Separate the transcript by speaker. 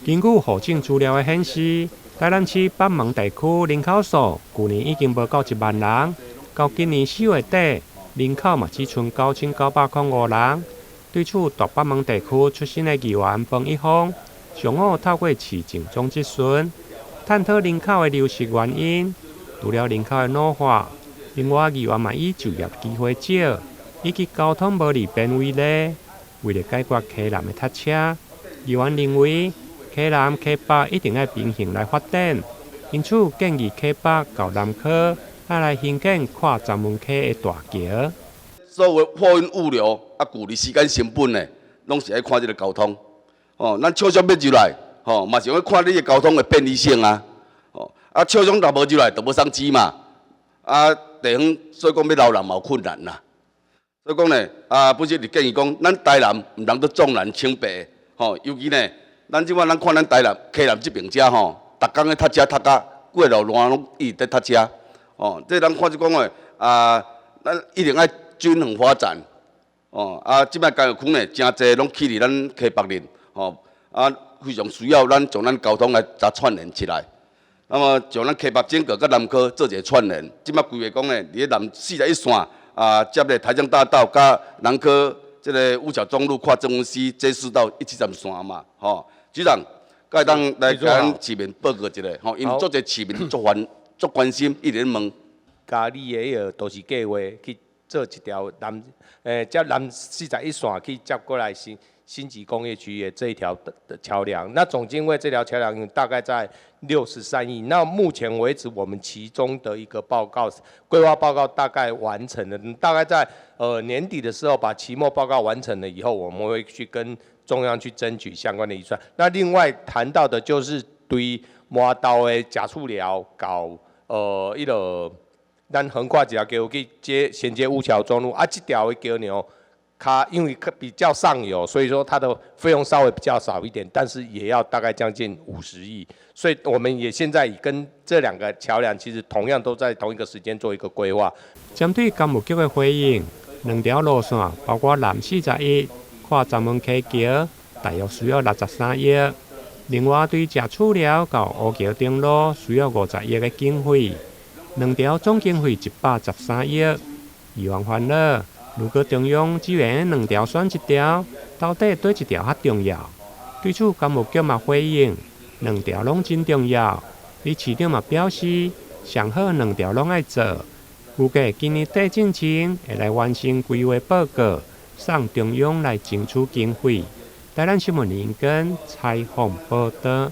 Speaker 1: 根據戶政資料的顯示，台南市北門地區人口數舊年已經無夠1萬人，到今年4月底，人口嘛只賰9905人。對此，大北門地區出身的議員彭一峰，上午透過市政總質詢，探討人口的流失原因。除了人口的老化，另外議員嘛以就業機會少，以及交通無利便為例，為了解決溪南的塞車，議員認為溪南溪北一定愛平行來發展，因此建議溪北到南科愛來興建跨鄒文溪的大橋。
Speaker 2: 所有貨運物流啊，距離時間成本呢，攏是愛看這个交通。哦，咱廠商欲入來，吼，嘛是愛看你的交通的便利性啊。哦，啊，廠商若無入來，就無商機嘛。啊，地方所以講欲留人嘛有困難啦。所以講呢，啊，本身就建議講，咱台南毋通閣重南輕北，吼，尤其呢，咱這擺咱看咱台南溪南這爿遮吼，逐工咧塞車塞甲規个路攏一直佇塞車，哦，這咱看這講的啊，咱一定愛均衡發展，哦，啊，這擺工業區呢，誠濟攏起佇咱溪北面，吼，啊，非常需要咱將咱交通來共串聯起來。那麼將咱溪北整個佮南科做一个串聯，這擺規劃講呢，佇咧南41線啊，接咧台江大道佮南科這个五角中路跨曾文溪這四道一起站線嘛，吼，局長，敢會當來共咱市民報告一下，吼，因為足濟市民足煩足關心，一直咧問。
Speaker 3: 佮你的彼个都市計畫去做一條南，接南41線去接過來新新集工業區的這一條的橋梁。那總經費這條橋梁大概在63億。那目前為止，我們其中的一個報告規劃報告大概完成了，大概在年底的時候把期末報告完成了以後，我們會去跟中央去爭取相關的預算。那另外談到的就是對麻豆的食厝寮到彼个咱橫跨一條橋去接銜接烏橋中路啊，這條的橋梁較因為比較上游，所以說它的費用稍微比較少一點，但是也要大概將近50億。所以我們也現在跟這兩個橋梁其實同樣都在同一個時間做一個規劃。
Speaker 1: 針對工務局的回應，兩條路線包括南41跨鄒文溪橋，大約需要63億；另外對食厝寮到烏橋頂路需要50億的經費，兩條總經費113億。議員煩惱，如果中央只願兩條選一條，到底佗一條較重要？對此，工務局嘛回應，兩條攏真重要。李市長嘛表示，上好兩條攏愛做。預計今年底進前會來完成規劃報告，送中央來爭取經費。台南新聞林根採訪報導。